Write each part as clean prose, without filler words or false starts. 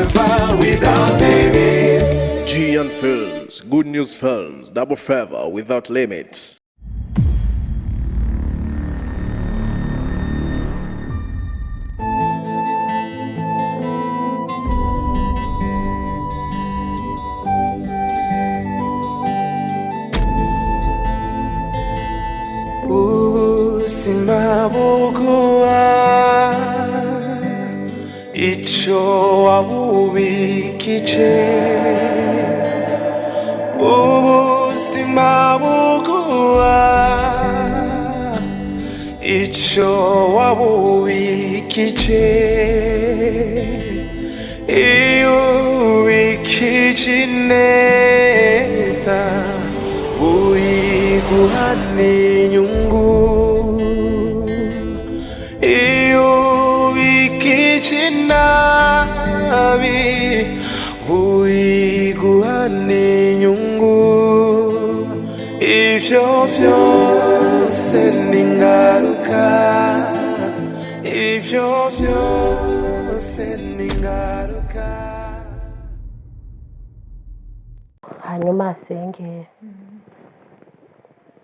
favor without limits. GN Films, Good News Films, Double Favor without limits. Ubuzima buguha icyo wabubikije, ubuzima buguha icyo wabubikije. Iyo ubikije neza uyiguha n'inyungu, iyo ubikije nabi uyiguha n'inyungu. Ibyo byose ni ingaruka, ibyo byose ni ingaruka. Hanyuma asenge,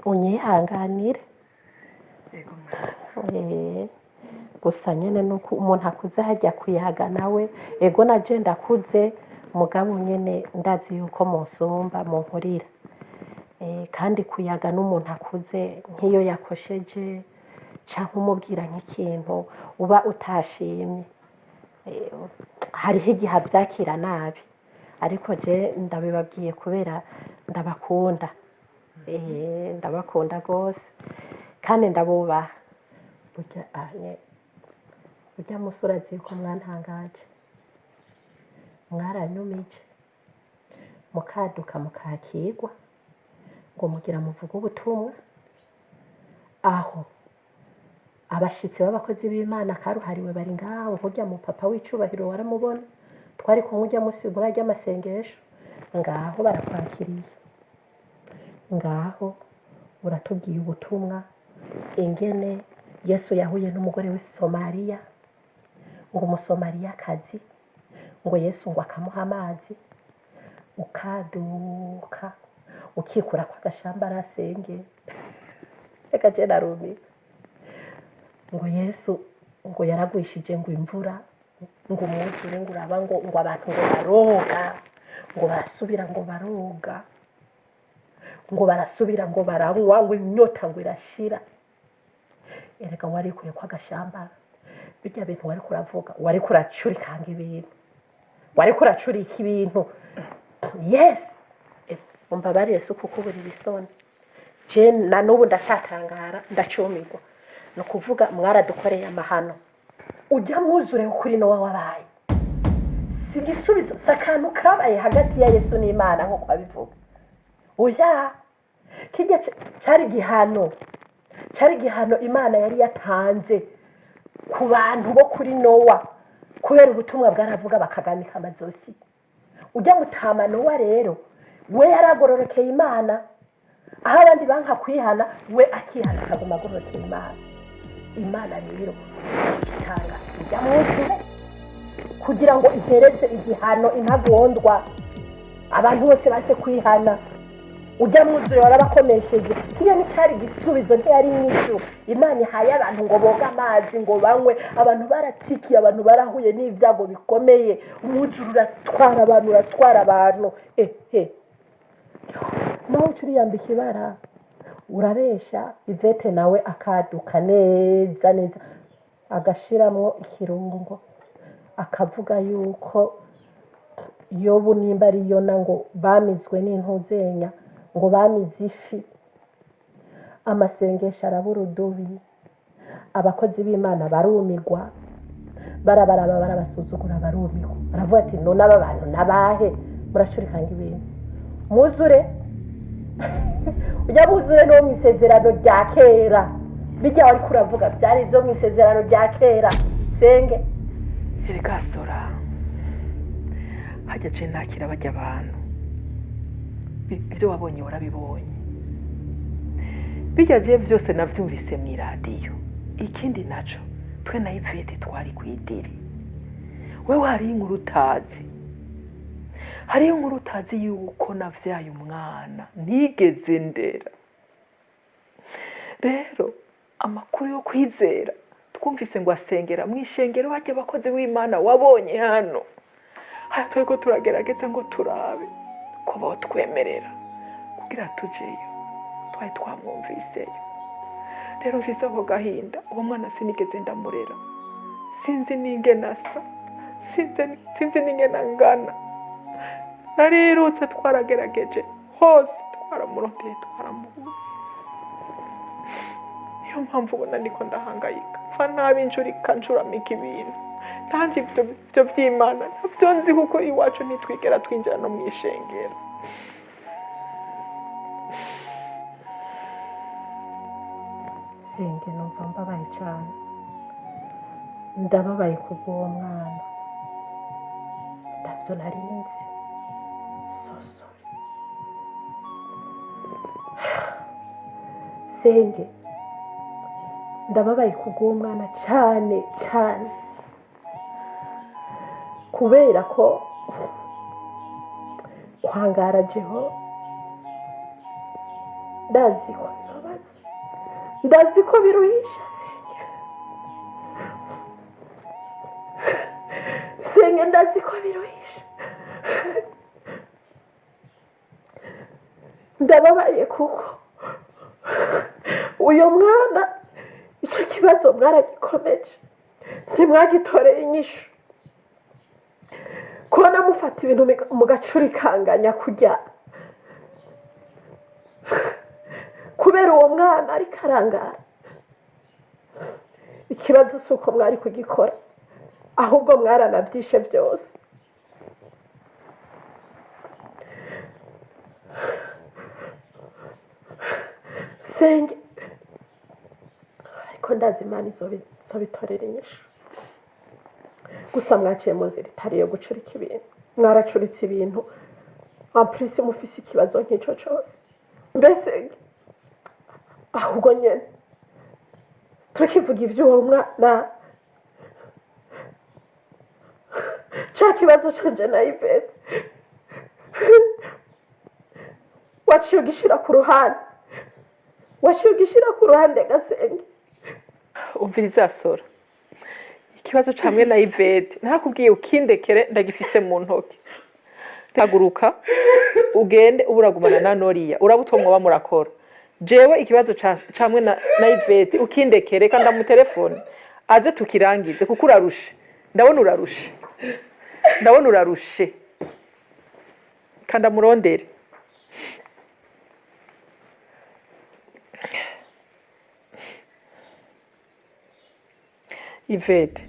unyihanganire. Gusa nyene nuko umuntu akuze hajya kuyaga nawe, ego naje ndakuze, mugabo nyene ndazi yuko munsumba munkurira. Kandi kuyaga n'umuntu akuze nk'iyo yakosheje canke umubwira nk'ikintu uba utashimye, hariho igihe avyakira nabi, ariko je ndabibabwiye kubera ndabakunda. Ndabakunda rwose kandi ndabubaha. Burya anye burya musore azi yuko mwantangaje, mwaranyumije, mukaduka mukakirwa ngo mugira muvuge ubutumwa, aho abashitsi b'abakozi b'Imana karuhariwe bari ngaho. Nkurya mu papa w'icubahiro waramubona, twari kumwe urya musi muri arya masengesho, ngaho barakwakiriye, ngaho uratubwiye ubutumwa ingene Yesu yahuye n'umugore w'i Somaliya, ngo umusomaliyakazi, ngo Yesu ngo akamuha amazi, ukaduka ukikura kwa gashamba arasenge. Reka je narumiwe. Ngo Yesu ngo yaragwishije ngo imvura, ngo umwuzure ngo uraba, ngo abantu ngo baroga, ngo barasubira ngo baroga, ngo barasubira ngo baranywa, ngo inyota ngo irashira. Erega warikuye kwa gashamba, bijya bintu wariko uravuga, wariko uracurikanga ibintu, wariko uracurika ibintu. Yes, umbabarire, si ukukubura isoni, je na n'ubu ndacatangara, ndacumirwa. Ni ukuvuga mwaradukoreye amahano. Ujya mwuzure kuri Nowa wabaye si igisubizo, si akantu kabaye hagati ya Yesu n'Imana nk'uko babivuga. Oya, kijya cari igihano, cari igihano Imana yari yatanze ku bantu bo kuri Nowa kubera ubutumwa bwaravuga bakaganika amazosi. Ujya mutama Nowa rero we yaragororokeye Imana, aho abandi banka kwihana we akihana akaguma agororokeye Imana. Imana rero itanga ujya mwuzure kugira ngo ihereze igihano intagondwa abantu bose base kwihana. Ujya mwuzure warabakomesheje, kiriya nticyari igisubizo, ntiyari inyishu Imana ihaye abantu ngo boge amazi ngo banywe. Abantu baratikiye, abantu barahuye n'ibyago bikomeye, umwuzure uratwara abantu, uratwara abantu. Ehe, nawe uca uriyambika ibara, urabesha. Ivete nawe akaduka neza neza agashiramwo ikirungo, akavuga yuko Yobu nimba ari Yona ngo bamizwe n'intuzenya, ngo bamize ifi. Amasengesho arabura udubi, abakozi b'Imana barumirwa, barabaraba barabasuzugura, barumirwa, baravuga ati none aba bantu nabahe? Muracurikanga ibintu. Muzure ujya muzure no mu isezerano rya kera, bijya wariko uravuga byari ibyo mu isezerano rya kera. Senge. Erega sora, hajya je nakira bajya abantu, ibyo wabonye warabibonye, bijya je byose navyumvise mw'iradiyo. Ikindi naco twe na Ivete twari kw'idiri, Wewe hariho inkuru utazi, hariho inkuru utazi yuko navyaye umwana ntigeze ndera. Rero amakuru yo kwizera twumvise ngo asengera mu ishengero hajya abakozi b'Imana wabonye hano haya, twari turagerageza ngo turabe ko botwemerera kugira tujeyo, twari twamwumviseyo. Rero mfise ako gahinda, uwo mwana sinigeze ndamurera, sinzi n'ingene asa, sinzi n'ingene angana. Narirutse, twaragerageje hose, twaramurondeye, twaramubuze. Niyo mpamvu ubona niko ndahangayika, mfa nabi njurika ncuramika ibintu. Nanjye ibyo by'Imana ntabyo nzi, kuko iwacu ntitwigera twinjira no mu ishengero. Senge, numva mbabaye cyane, ndababaye kubw'uwo mwana, ntabyo nari nzi, so sorry. Senge, ndababaye kubw'uwo mwana cyane cyane, kubera ko kwangara jeho ndazi ko bibabaza, ndazi ko biruhisha. Senge, senge, ndazi ko biruhisha. Ndababaye kuko uyu mwana icyo kibazo mwaragikomeje, ntimwagitoreye inyishu. Kubona mufata ibintu mugacurikanganya kujya kubera uwo mwana ariko arangara. Ikibazo si uko mwari kugikora, ahubwo mwaranabyishe byose. Senge, ariko ndazi Imana izobitorera inyishu. Gusa mwaciye mu nzira itari iyo gucurika ibintu, mwaracuritse ibintu en plus mufise ikibazo nk'icyo cyose. Mbese ahubwo nyene tukivuga ivy'uwo mwana, ca kibazo canje na Yvette waciye ugishira ku ruhande, waciye ugishira ku ruhande gasenge. Umviriza Sora, ikibazo camwe na Yvette narakubwiye ukindekere, ndagifise mu ntoki. Haguruka ugende, uba uragumana na Noriya, uraba utwo mwoba murakora. Jewe ikibazo camwe na Yvette ukindekere, kandi ndamutelefone aze tukirangize, kuko urarushe, ndabona urarushe, ndabona urarushe. Kanda murondere. Yvette,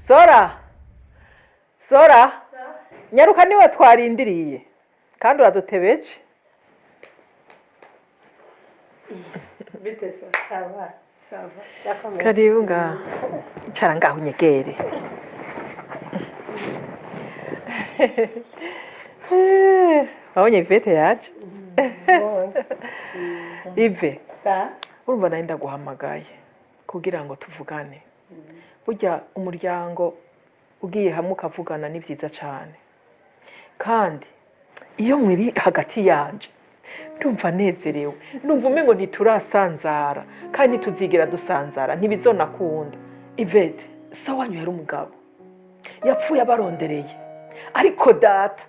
Sora, Sora, nyaruka niwe twarindiriye kandi uradutebeje. Bite se? Ça va, ça va. Yakomeye. Karibu ngaho, icara ngaho unyegere. Wabonye Ivete yaje? Ive, Sa? urumva nari ndaguhamagaye kugira ngo tuvugane. Burya umuryango ugiye hamwe ukavugana ni byiza cyane, kandi iyo mwiri hagati yanje ndumva nezerewe, ndumva umengo ntiturasanzara kandi ntituzigera dusanzara, ntibizonakunda. Ivete, so wanyu yari umugabo yapfuye abarondereye, ariko data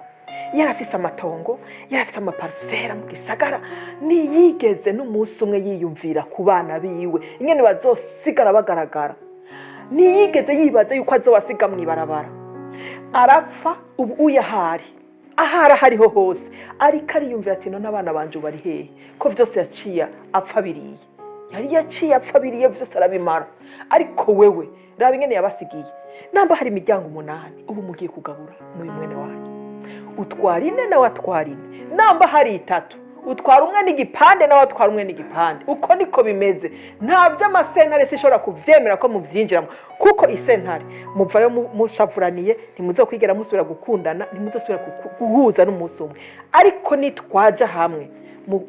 yarafise amatongo, yarafise amaparisera mu gisagara, ntiyigeze n'umunsi umwe yiyumvira ku bana biwe ingene bazosigara bagaragara, ntiyigeze yibaza yuko azobasiga mw'ibarabara. Arapfa ubu uyu ahari ahari ahariho hose, ariko ariyumvira ati none abana banje ubu bari hehe, ko vyose yaciye apfa biriye, yari yaciye apfa biriye byose arabimara. Ariko wewe raba ingene yabasigiye, namba hari imiryango 8 ubu. Mugiye kugabura n'uyu mwene wanyu, utwara ine nawe atwara ine. Namba hari itatu, utwara umwe n'igipande, nawe atwara umwe n'igipande. Uko niko bimeze. Nta by'amasentare, sishobora kubyemera ko mubyinjiramo, kuko isentare muvayo mushavuraniye, ntimuzokwigera musubira gukundana, ntimuzosubira guhuza n'umunsi umwe. Ariko nitwaja hamwe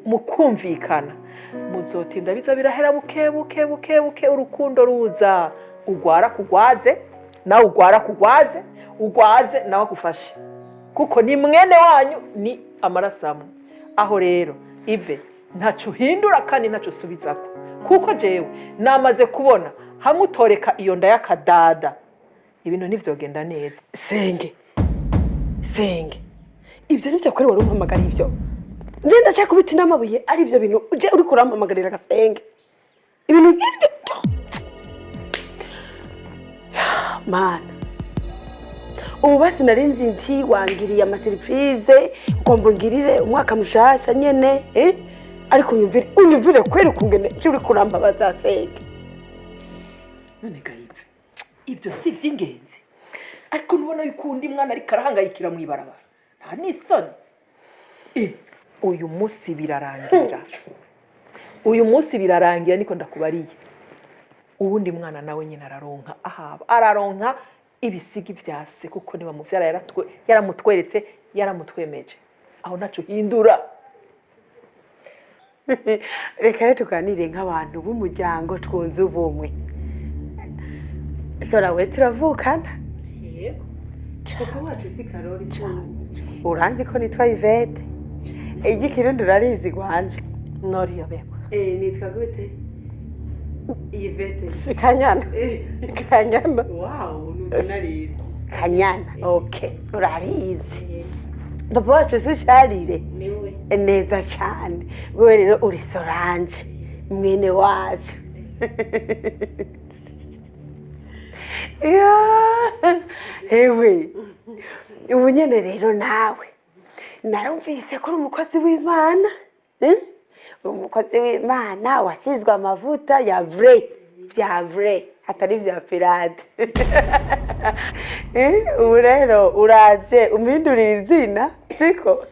mukumvikana, muzotinda biza birahera buke buke buke buke, urukundo ruza. Ugwara kugwaze, nawe ugwara kugwaze, ugwaze nawe agufashe, kuko ni mwene wanyu, ni amaraso amwe. Aho rero ive ntaco uhindura kandi ntaco usubizako, kuko jewe namaze kubona hamwe utoreka iyo nda y'akadada, ibintu ntivyogenda neza. Senge, senge, ibyo nibyo kuri wari umpamagara? Ibyo nje ndacyakubita n'amabuye. Ari ibyo bintu uje uri kurampamagarira, gasenge? Ibintu nk'ibyo, mana! Ubu basi nari nzi nti wangiriye ama surprise, ugomba ungirire umwaka mushasha nyene, eh? Ariko unyumvire, unyumvire kweri ukungene uje uri kurambabaza, senge. None gayive, ibyo si iby'ingenzi, ariko ntubona yuko undi mwana ariko arahangayikira mu ibarabara? Nta n'isoni. Uyu munsi birarangira, uyu munsi birarangira, niko ndakubariye. Uwundi mwana nawe nyine araronka ahaba, araronka ibisigi vya se, kuko niba muvyara yaramutweretse, yaramutwemeje. Aho ntaco uhindura. Reka rero tuganire nk'abantu b'umuryango twunze ubumwe. Sora, we turavukana. Papa wacu si Karori? Uranzi ko nitwa Ivete. Iry'ikirundi urarizi gwanje? Noriyoberwa. Nitwa gute, Ivete? Si Kanyana? Kanyana. Wow, numva narizi Kanyana. Okay, urarizi. Papa wacu si Sharire? Neza cyane. Wewe rero uri Solange, mwene wacu. Ya, ewe, ubu nyene rero nawe narumvise ko uri umukozi w'Imana, eh? Uri umukozi w'Imana wasizwe amavuta ya vrai, bya vrai, atari bya pirate. Eh, ubu rero uraje umpindurire izina, siko?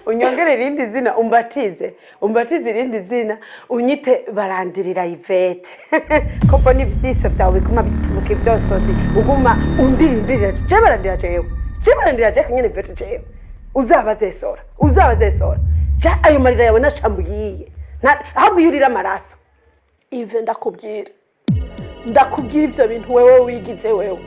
Unyongere irindi zina, umbatize, umbatize irindi zina, unyite Barandirira Ivete, ko mbona ibyiso byawe biguma bitibuka ibyosozi, uguma undira, undirira. Je barandira, jewe je barandira, je kanyene Ivete, jewe uzabazesora, uzabazesora ja. Ayo marira yawe nacambwiye, ahubwo iyo urira amaraso. Ive, ndakubwira, ndakubwira, ibyo bintu wewe wigize, wewe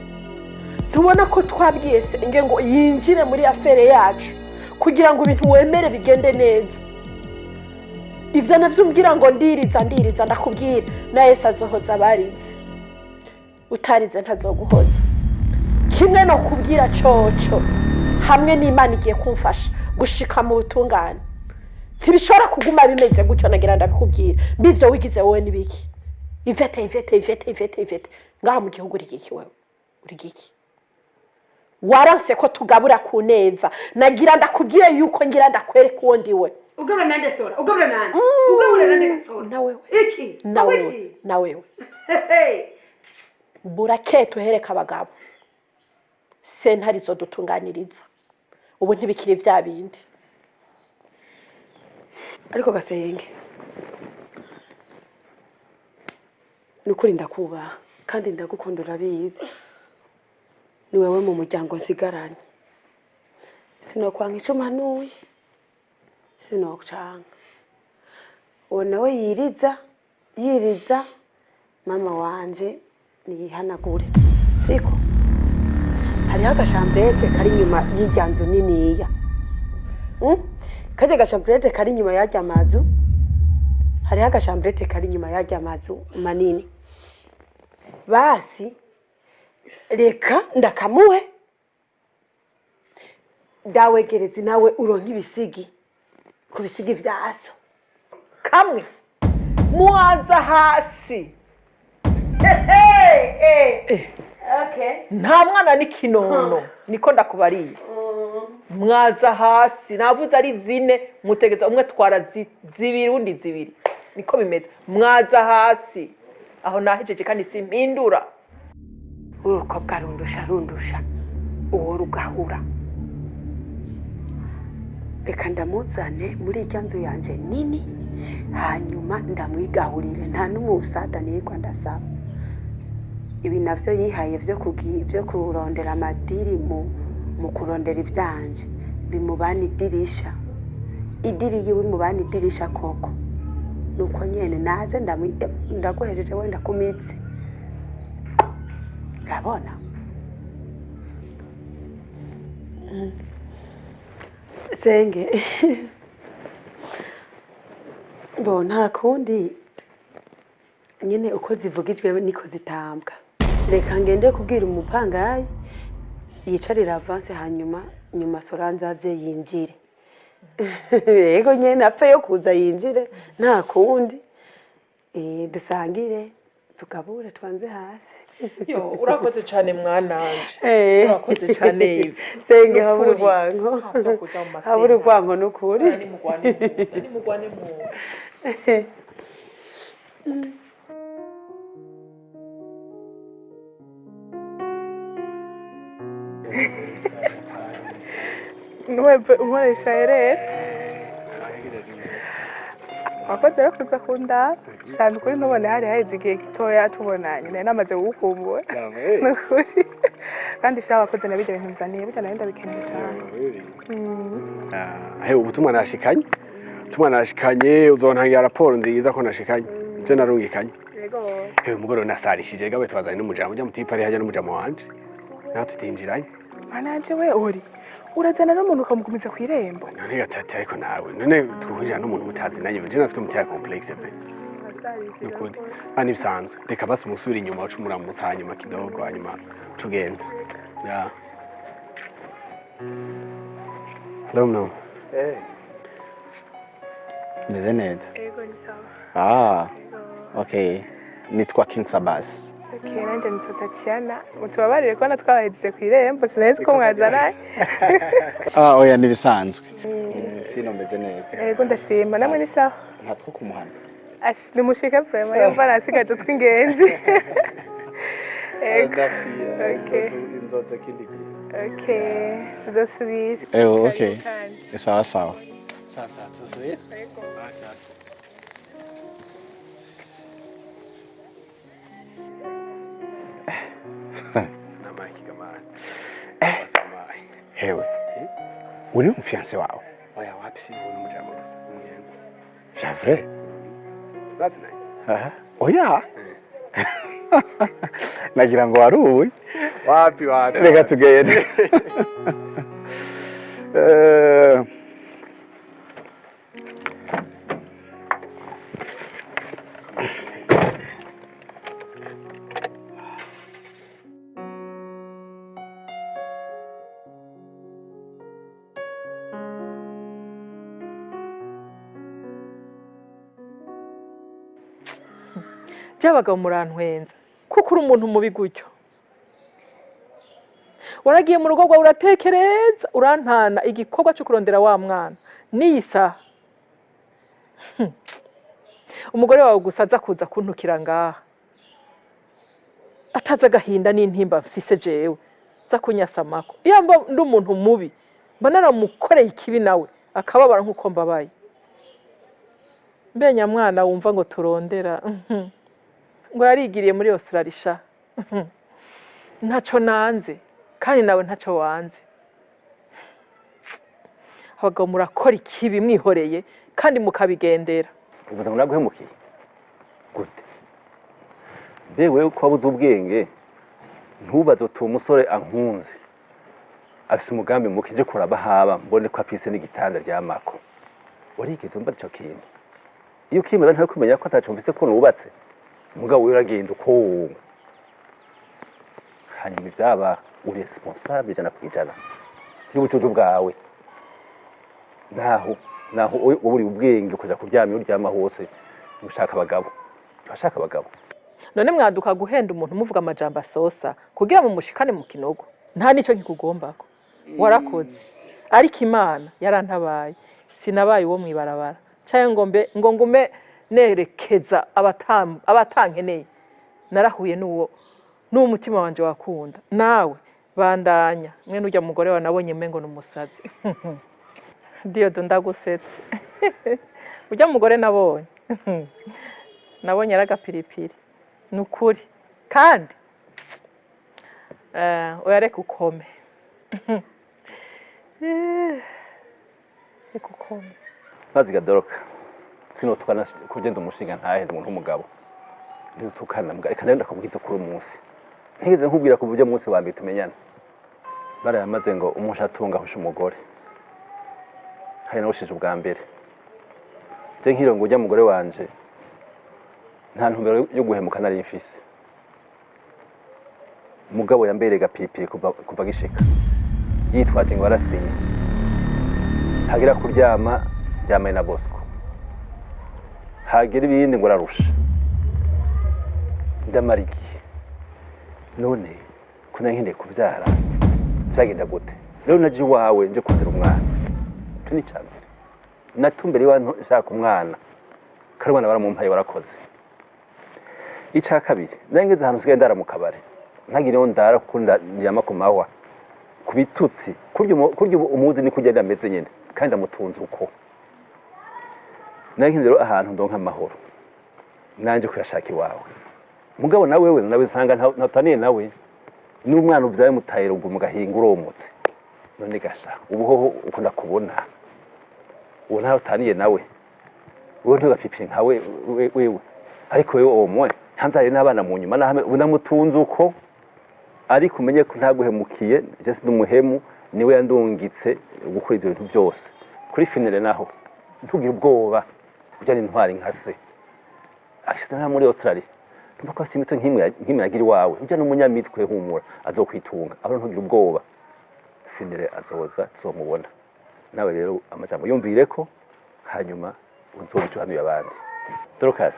ntubona ko twabwiye senge ngo yinjire muri affaire yacu kugira ngo ibintu wemere bigende neza? Ibyo navyo umbwira ngo ndiriza, ndiriza, ndakubwira, na Yesu azohoza abarize. Utarize ntazoguhoza. Kimwe no kubwira coco, hamwe n'Imana igiye kumfasha gushika mu butungane, ntibishobora kuguma bimeze gutyo. Nagira ndabikubwira, mbivyo wigize wowe nibiki? Ivete, Ivete, Ivete, Ivete, Ivete, ngaha mu gihugu uri giki? Wewe uri giki? Waranse ko tugabura ku neza. Nagira ndakubwire yuko ngira ndakwereka uwo ndiwe. Ugabura nande, Sora? Ugabura nande? Ugabura nande, gasora? Na wewe. Iki? Na wewe, na wewe. Burakeye, uhereka abagabo, sentare izodutunganiriza. Ubu ntibikiri vya bindi. Ariko gasenge, ni ukuri ndakubaha kandi ndagukunda, urabizi. Ni wewe mu muryango nsigaranye. Sinokwanka ico umpanuye, sinocanga. Uwo nawe yiriza, yiriza, mama wanje niyihanagure, siko? Hariho aga chambrette kari inyuma y'irya nzu niniya. Karya ga chambrette kari inyuma y'arya mazu, hariho aga chambrette kari inyuma y'arya mazu manini. Basi reka ndakamuhe, dawegereze, nawe uronke ibisigi ku bisigi vyaso. Kamwe mwaza hasi. Nta mwana n'ikinono, niko ndakubariye. Mwaza hasi, navuze ari zine, mutegeza umwe twara zibiri, undi zibiri, niko bimeze. Mwaza hasi aho, nahejeje kandi simpindura. Urukobwa rundusha, rundusha. Uwo rugahura, reka ndamuzane muri irya nzu yanje nini, hanyuma ndamwigahurire. Nta n'umusada nirirwa ndasaba. Ibi navyo yihaye vyo kurondera amadiri mu kurondera ivyanje, bimubana idirisha, idiri yiwe imubana idirisha koko. Nuko nyene naze ndaguhejeje wenda ku mitsi, urabona. Senge bo, nta kundi nyine, uko zivugijwe niko zitambwa. Reka ngende kubwira umupangayi yicarire avance, hanyuma nyuma Solange aze yinjire. Yego nyene, apfe yo kuza yinjire, nta kundi. Dusangire, tugabure, twanze hasi. Yo, urakoze cyane mwananje. Urakoze cyane Eve. Senge, habura Nukuri. urwango. Ntabwo kuja mu masentare. Habura urwango nukuri. Oya, nimugwane mu nda, nimugwane mu nda. Ntiwepfe unkoresha rero, wakoze rero kuza kundaba shana. Ukuri ntubone, hari haheze igihe gitoya tubonanye, nari namaze kugukumbura ni ukuri. Kandi sha, wakoze na bijya bintu nzaniye, bijya nari ndabikeneye cyane. He, ubutumwa nashikanye, ubutumwa nashikanye, uzontangira raporo nziza ko nashikanye ivyo narungikanye. Yego. Hewe, umugoroba nasarishije gawe, twazanye n'umujama ujya mutipe ari hajya n'umujama wanje, naho tutinjiranye. Manaje we, uri urazana n'umuntu ukamugumiza ku irembo? None gatati, ariko nawe none twinjira n'umuntu mutazinanye, je natwe mutera complexe pe, nukuri kandi bisanzwe. Reka basi musubire inyuma, uca umuramutsa, hanyuma kidogo, hanyuma tugenda ya. Hello, no. Meze neza. Yego, ni sawa. Ah, okay. Nitwa King Sabas. Okay, nanjye nitwa Tatiana. Mutubabarire kubona twabahejeje ku irembo, sinari ko mwazana. Ah, oya, nibisanzwe. Sino meze neza. Yego, ndashima, namwe ni sawa? Ntatwo kumuhana. Ash, nimushike vraiment, yumva nasigaje tw'ingenzi. Yego. Merci. Okay. Inzoza kindi gihe. Okay, tuzosubira. Ewo, okay. Karibu kandi. Sawa sawa. Sawa sawa, tuzosubira. Sawa sawa. Hewe. Uri umufiancé wawe? Oya, wapi, si ubu n'umujama gusa, umugenzi. Vya vrai? Bazinanye. Aha. Oya. Nagira ngo wari uwe. Wapi, wapi. Reka tugende. By'abagabo murantwenza kuko uri umuntu mubi gutyo. Waragiye mu rugo rwawe, uratekereza, urantana igikorwa cyo kurondera wa mwana n'iyi saha. Umugore wawe gusa aza kuza kuntukira ngaha, atazi agahinda n'intimba mfise jewe, aza kunyasamako. Iyo mba ndi umuntu mubi, mba naramukoreye ikibi nawe akababara nk'uko mbabaye. Mbe nyamwana wumva ngo turondera ngo yarigiriye muri Australia sha. Ntaco nanze, kandi nawe ntaco wanze. Abagabo murakora ikibi mwihoreye kandi mukabigendera. Uvuze ngo naguhemukiye gute? Mbe wewe ko wabuze ubwenge, ntubaze uti uwo musore ankunze afise umugambi muke, nje kuraba haba mbone ko afise n'igitanda ryamako? Warigeze umbaza ico kintu? Iyo ukimbaza ntawe kumenya ko ataco mfise, ko nubatse. Mugabo wewe uragenda uko, hanyuma ivyaba uri responsable 100% y'ubucucu bwawe. Naho uburi ubwenge kuja kuryama iyo uryama hose ushaka abagabo, urashaka abagabo. None mwaduka guhenda umuntu muvuga amajambo asosa kugira mumushikane mu kinogo, nta nico kikugombako. Warakoze, ariko Imana yarantabaye, sinabaye uwo mwibarabara canke ngo mbe ngo ngume nerekeza abatankeneye. Narahuye n'uwo n'umutima wanje wakunda. Nawe Bandanya mwene urya mugore wawe nabonye umengo ni umusazi. Diyodo, ndagusetse. Urya mugore nabonye ari agapiripiri, ni ukuri. Kandi oya, reka ukome. Reka ukome. Mazi gadoroka sinotukana kugenda umushinga ntaheze umuntu w'umugabo ntidutukana mbwa. Reka nayo ndakubwiza kuri umunsi ntigeze nkubwira ku buryo munsi wa mbere tumenyana barayamaze ngo umuntu atunga ahusha umugore hari nawushije ubwa mbere. Je nkirongo ujya mugore wanje nta ntumbero yo guhemuka nari mfise, mugabo yambereye gapiripiri kuva gishika yitwaje ngo arasinye hagira kuryama ryamaye na Bosco, hagira ibindi ngo ararusha. Ndamara igihe none ko nari nkeneye kubyara, byagenda gute rero? Naje iwawe nje kurera umwana, icyo ni icya mbere. Natumbere iwawe nshaka umwana kandi umwana baramumpaye, warakoze. Icya kabiri, nari ngeze ahantu nsigaye ndara mu kabari, ntagire aho ndara kuko ndyama ku mahwa ku bitutsi. Kurya umuzi ni kugenda ameze nyine kandi ndamutunze uko. Nari nkeneye rero ahantu ndonka amahoro nanjye kuyashaka iwawe. Mugabo nawe wewe nawe usanga ntataniye nawe n'umwana ubyaye mutaye ruguru mugahinga uromotse. None gasha ubu hoho uko ndakubona ubu ntawe utaniye nawe, wowe ntugapipire nkawe wewe, ariko wewe uwo mwe ntanzare n'abana mu nyuma nahame ubu namutunze uko. Ariko umenye ko ntaguhemukiye, je si umuhemu, niwe yandungitse gukora ibyo bintu byose. Kuri finale naho ntugire ubwoba, ujya n'intwari nka se ashyize nta muri Australia. Ntumva ko afite imitwe nk'imwe yagira iwawe. Ujya n'umunyamitwe, humura azokwitunga aho, ntugire ubwoba. Finale azoza tuzomubona. Nawe rero amajambo yumvire ko hanyuma uzobica uhanuye abandi. Dorcas,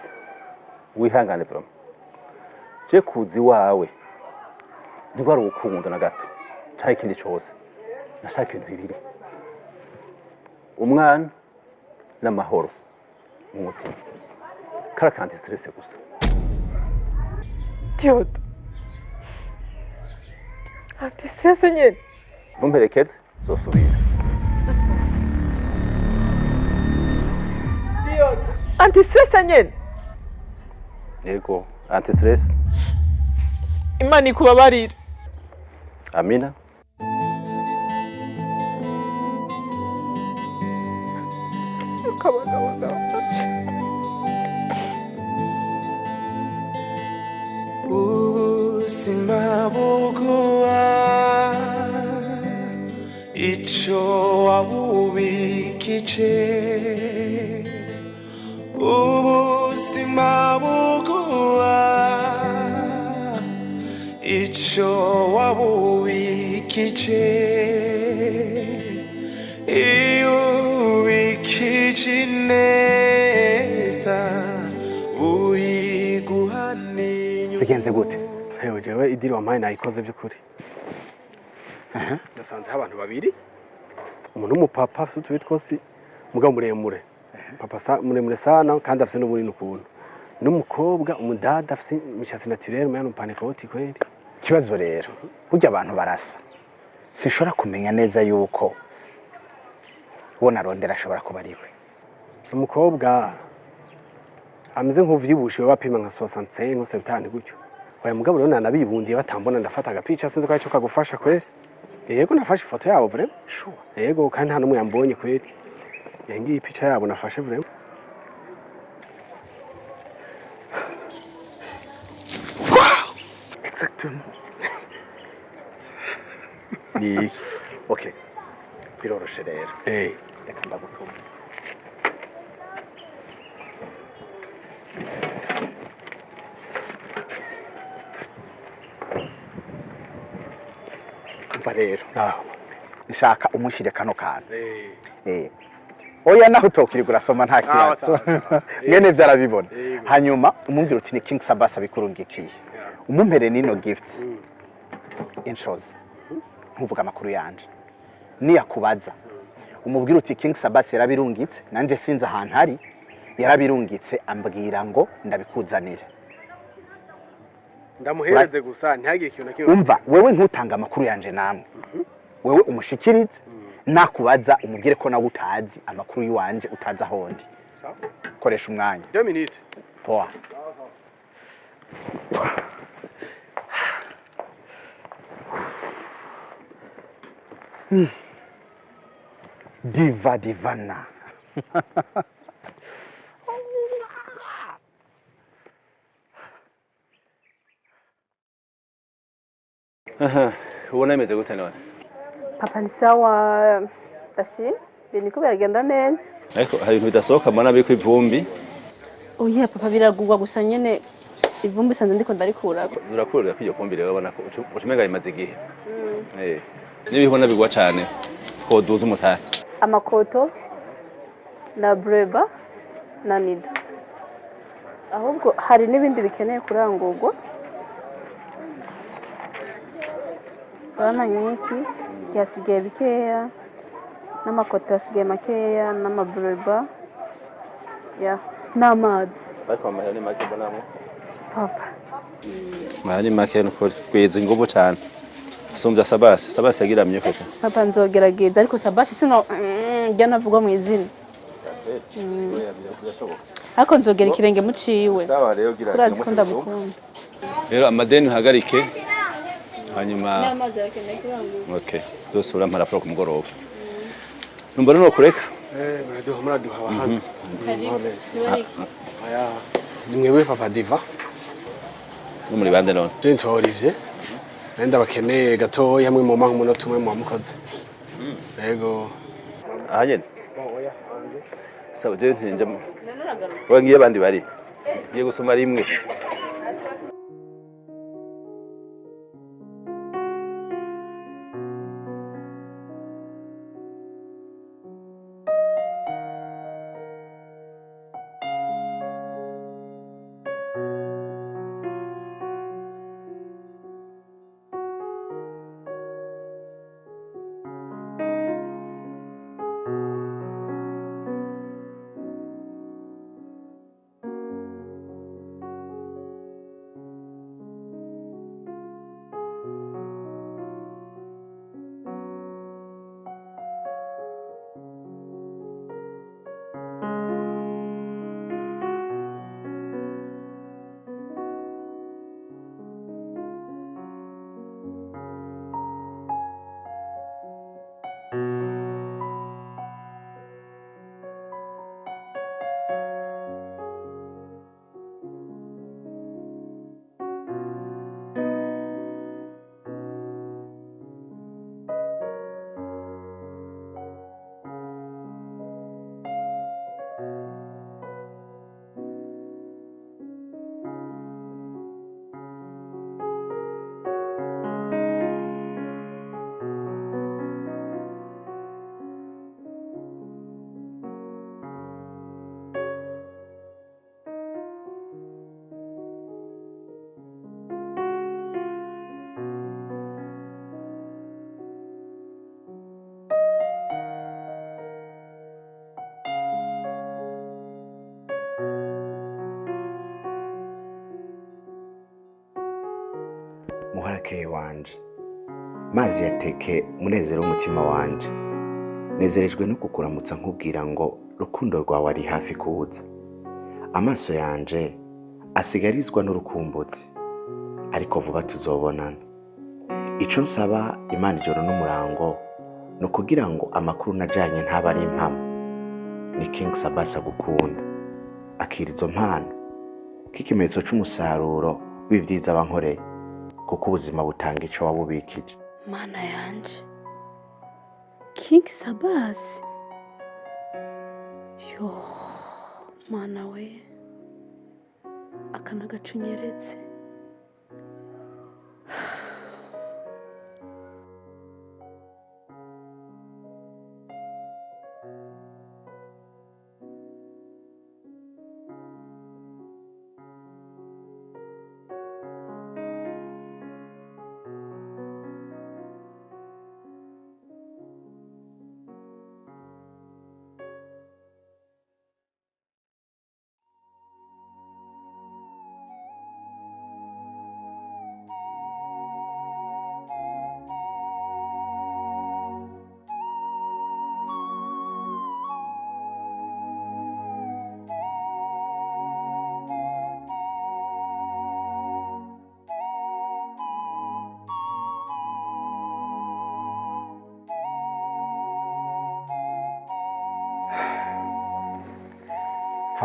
wihangane bro, je kuza iwawe ntiwari urukundo na gato canke ikindi cose. Nashaka ibintu bibiri: umwana n'amahoro mu mutima. Kara kanti stress gusa. Diyodo, anti stress nyene. Mumperekeze zosubira. Diyodo, anti stress nyene. Yego, anti stress. Imana ikubabarire. Amina. Ukabagabagaba. Ubuzima buguha icyo wabubikije, ubuzima buguha icyo wabubikije. Iyo ubikije neza uyiguha n'inyungu. Bigenze gute? Hewe, jewe i deal wampaye nayikoze by'ukuri. Nasanzeho abantu babiri, umuntu w'umupapa afite utubi twose mugabo muremure, papa sa, muremure sana kandi afite n'ubunini ukuntu, n'umukobwa umudada afite imishatsi naturelle mwana umupanekoti kweli. Ikibazo rero, burya abantu barasa, sinshobora kumenya neza yuko uwo narondera ashobora kuba ari we. Umukobwa ameze nk'uvyibushe, bapima nka 65 70 gutyo. Oya mugabo rero nanabibundiye batambona, ndafata agapica, sinzi ko aricyo kagufasha kweli. Yego, nafashe ifoto yabo vraiment. Sure? Yego, kandi nta n'umwe yambonye kweli. Ngiyi pica yabo nafashe vraiment. Exactement. Ni iki? Okay, biroroshe rero. Reka ndagutuma. Umva rero, nshaka umushire kano kantu. Oya, naho utokirirwa urasoma, nta kibazo, mwene vyo arabibona. Hanyuma umubwira uti ni King Sabas abikurungikiye, umumpere nino gift inshozi, ntuvuga amakuru yanje. Niyakubaza umubwira uti King Sabas yarabirungitse, nanje sinzi ahantu ari, yarabirungitse ambwira ngo ndabikuzanire. Ndamuhereze gusa ntihagire ikintu na kimwe. Umva, wewe ntutanga amakuru yanje namwe. Wewe umushikirize, nakubaza umubwire ko nawe utazi amakuru y'iwanje, utazi aho ndi. Sawa. Koresha umwanya. 2 minutes. Poa. Diva divana. Aha, ubona bimeze gute none? Papa, ni sawa, ndashima, ibintu biriko biragenda neza. Ariko hari ibintu bidasohoka, mbona biriko ivumbi. Oya papa, biragurwa gusa nyene ivumbi sanze ndiko ndarikurako. Urakurira ko iryo vumbi rero ubona ko uca umenga rimaze igihe. Eh, n'ibihona bigwa cane twoduza umutahe. Amakoto na breba na nido, ahubwo hari n'ibindi bikeneye kurangurwa. Urabona nk'iki byasigaye bikeya, n'amakoto yasigaye makeya, n'amabreba ya n'amazi. Ariko amahera ni make mbonamwo. Papa. Amahera ni make nukuri, gwiza inguvu cane sumvya Sabasi. Sabasi yagiramye kose. Papa, nzogerageza, ariko Sabasi sino njya navugwa mu izina. Ariko nzogera ikirenge muciwe. Sawa rero, gira. Urazi ko ndamukunda. Rero amadeni uhagarike, hanyuma N'amazi arakeneye kurangurwa. Okay, byose urampa raporo ku mugoroba. Numva rero nokureka. Eh, muraduha, muraduha hano. Karibu. Aya ni mwebwe papa Diva? No muri bande none? Je nitwa Olivier. Nari ndabakeneye gatoya hamwe mu umunota umwe muba mukoze. Yego. Aha nyene? Sawa, je ntinja we, ngiye abandi bari ngiye gusoma rimwe. Muharakeye wanje, mazi yateke, munezero w'umutima wanje, nezerejwe no kukuramutsa nkubwira ngo rukundo rwawe ari hafi kuza. Amaso yanje asigarizwa n'urukumbuzi, ariko vuba tuzobonana. Ico nsaba Imana ijoro n'umurango ni ukugira ngo amakuru najanye ntaba ari impamo. Ni King Sabasi agukunda. Akira izo mpano k'ikimenyetso c'umusaruro w'ivyiza bankoreye, kuko ubuzima butanga ico wabubikije. Mana yanje, King Sabasi! Yo mana we, aka n'agacu unyeretse.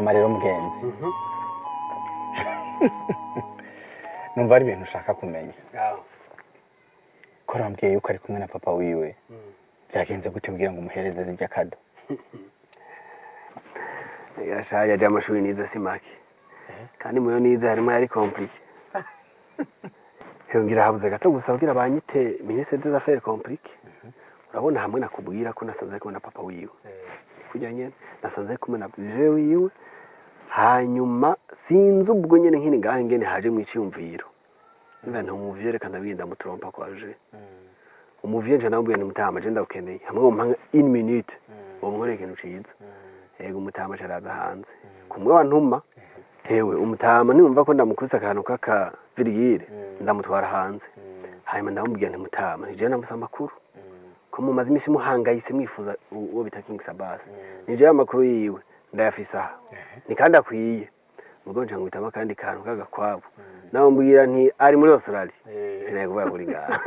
Hama rero mugenzi, numva ari ibintu ushaka kumenya. Ko arambwiye yuko ari kumwe na papa wiwe, byagenze gute kugira ngo umuhereze zirya cadeau? Yashaje aje amashuri nize si make, kandi muyo nize harimo yari compliqué. Yongera habuze gato gusa kugira banyite ministre des affaires compliquées. Urabona hamwe nakubwira ko nasanze ari kumwe na papa wiwe, kujya nyene nasanze ari kumwe na je wiwe. Hanyuma sinzi ubwo nyene nkini ngahe ngene haje mu iciyumviro, niba ntumuvye reka ndabigenda mutrompa kwa je umuvye, nje namubwiye nti: "Mutama, je ndagukeneye hamwe wompa une minute, wonkorera ikintu ciza." Yego, umutama caraza hanze kumwe wantuma. Hewe umutama, niwumva ko ndamukubise akantu k'aka virgule, ndamutwara hanze. Hanyuma ndamubwira nti: "Mutama, nije namusa amakuru ko mumaze imisi muhangayitse mwifuza uwo bita King Sabas, nije amakuru yiwe ndayafise aha, ni kandi akwiye." Mugo nca ngwitamo akandi kantu k'agakwabu, nawe mbwira nti ari muri Australia, sinaye kuvuga kuri ngaha.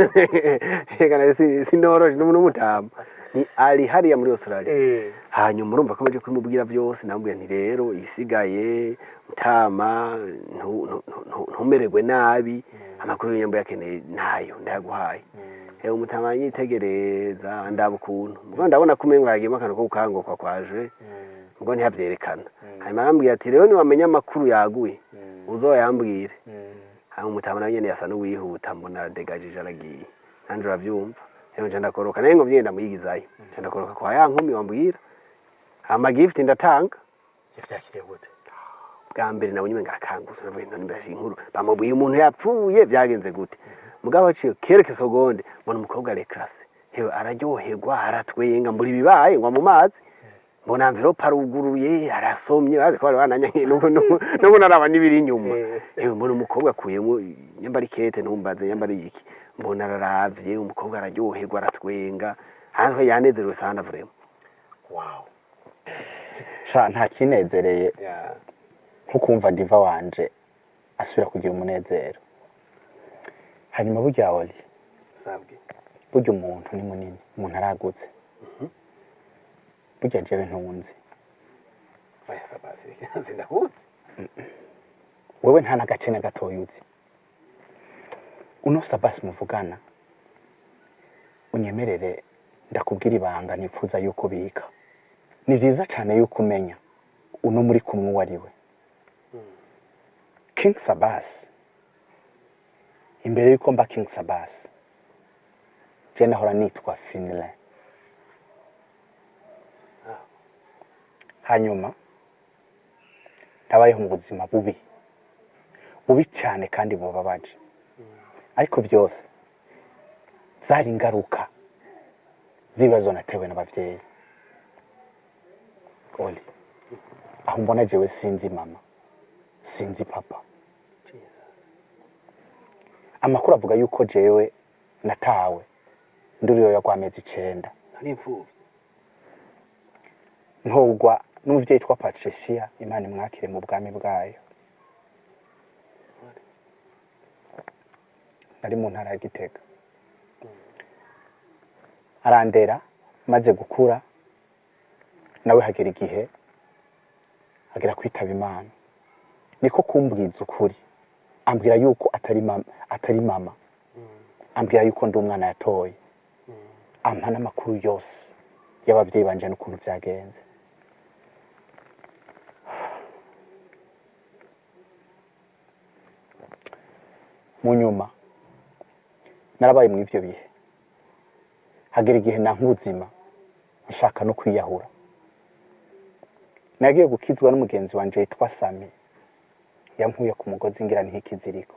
Eka nari sinoroshe n'umutama ni ari hariya muri Australia. Hanyuma urumva ko maje kubimubwira byose, namubwira nti: "Rero isigaye mutama, ntumererwe nabi, amakuru y'inyambo yakeneye ntayo ndayaguhaye." Hewe umutama yitegereza, ndaba ukuntu mugo ndabona ko umengo yagiyemo akantu ko gukangukwa kwaje, mugo ntiyavyerekana. Hanyuma arambwira ati: "Rero niwamenya amakuru yaguye uzoyambwire." Hanyuma umutama nawe nyene yasa n'uwihuta, mbona aradegajije aragiye. Nanje uravyumva rero, nca ndakoroka naye ngo vyenda muyigizayo, nca ndakoroka kwa ya nkumi wambwira, ama gift ndatanga. Yavyakiriye gute? Bwa mbere nabonye umenga arakangutse, navuye none mbere inkuru bamubwiye umuntu yapfuye, byagenze gute? Mugabo aciye quelques secondes, mbona umukobwa arekrase, hewe araryoherwa, aratwenga, mbura ibibaye ngwa mu mazi, mbona enveloppe aruguruye arasomye, bazi ko bari bananyankiye n'ubu naraba n'ibiri inyuma. Hewe mbona umukobwa akuyemo nyamba ari kete, ntumbaze nyamba ari iki, mbona araravye, umukobwa araryoherwa, aratwenga, hanze yanezerewe sana vraiment. Wow, sha nta kinezereye nko kumva diva wanje asubira kugira umunezero. Hanyuma burya wari Sabwe. Burya umuntu ni munini, umuntu aragutse. Burya jewe ntunzi. Oya Sabasi, sindakuzi. Wewe nta n'agace na gatoya uzi. Uno Sabasi muvugana, unyemerere ndakubwira ibanga nifuza yuko ubika. Ni vyiza cane yuko umenya uno muri kumwe uwo ari we. King Sabasi, imbere yuko mba King Sabasi, je nahora nitwa Finlay. Hanyuma ndabayeho mu buzima bubi bubi cyane kandi bubabaje, ariko byose zari ingaruka z'ibibazo natewe n'abavyeyi. Oli aho mbona jewe sinzi mama, sinzi papa. Amakuru avuga yuko jewe natawe nduriyoya rw'amezi 9. Nari imfuvyi. Ntogwa n'umuvyeyi yitwa Patricia, Imana imwakire mu bwami bwayo. Nari mu ntara ya Gitega, arandera. Maze gukura nawe hagera igihe agera kwitaba Imana, niko kumbwiza ukuri, ambwira yuko atari mama, atari mama, ambwira yuko ndi umwana yatoye, ampa n'amakuru yose y'abavyeyi banje n'ukuntu vyagenze. Mu nyuma narabaye muri ivyo bihe, hagera igihe nanka ubuzima, nshaka no kwiyahura. Nagiye gukizwa n'umugenzi wanje yitwa Sami, yankuye ku mugozi ngira nk'ikiziriko.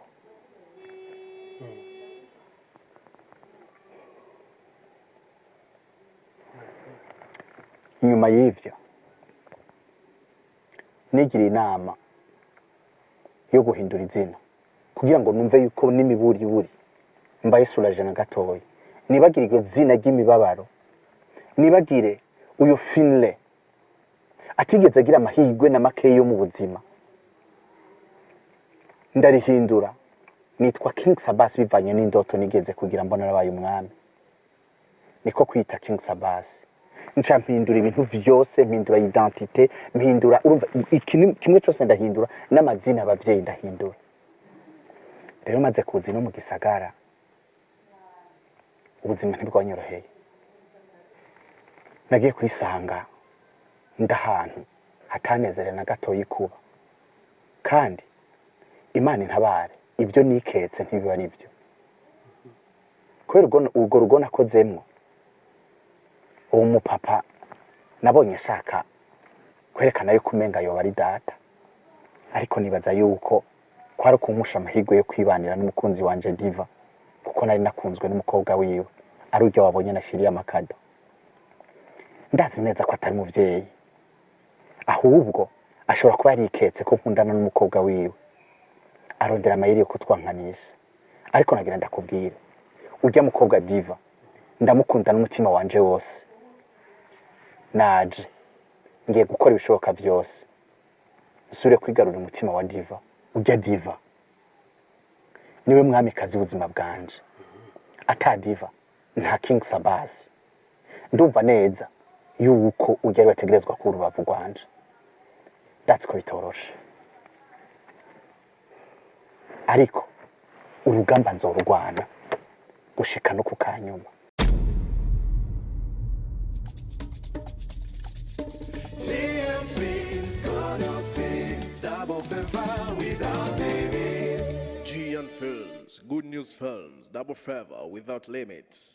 Nyuma y'ivyo nigiriye inama yo guhindura izina kugira ngo numve yuko n'imiburiburi mbaye soulagé na gatoya, nibagire iryo zina ry'imibabaro, nibagire uyo Finlay atigeze agira amahirwe na makeya yo mu buzima. Ndarihindura nitwa King Sabas, bivanye n'indoto nigeze kugira mbona narabaye umwami, niko kwita King Sabas. Nca mpindura ibintu vyose, mpindura identité, mpindura, urumva, ikintu kimwe cyose ndahindura, n'amazina abavyeyi ndahindura. Rero maze kuza ino mu gisagara, ubuzima ntibwanyoroheye. Nagiye kwisanga ndahantu hatanezere na gatoyi kuba, kandi Imana intabare, ibyo niketse ntibiba ari byo, kubera urwo rugo nakozemwo, uwo mupapa nabonye ashaka kwerekana yuko umenga yoba ari data, ariko nibaza yuko kwari ukumusha amahirwe yo kwibanira n'umukunzi wanje Diva, kuko nari nakunzwe n'umukobwa wiwe, ari uryo wabonye nashiriye amakado. Ndazi neza ko atari umuvyeyi, ahubwo ashobora kuba yariketse ko nkundana n'umukobwa wiwe, arondera amayeri yo kutwankanisha. Ariko nagira ndakubwira, urya mukobwa Diva ndamukunda n'umutima wanje wose. Naje ngiye gukora ibishoboka vyose nsubire kwigarurira umutima wa Diva. Urya Diva niwe mwamikazi w'ubuzima bwanje. Ata Diva nta King Sabasi. Ndumva neza yuko urya ariwe ategerezwa kuba urubavu rwanje. Ndazi ko bitoroshe, ariko urugamba nzorurwana gushika no ku kanyuma. GM Films, good news films, double favor without limits. GN Films, Good News Films, double favor without limits.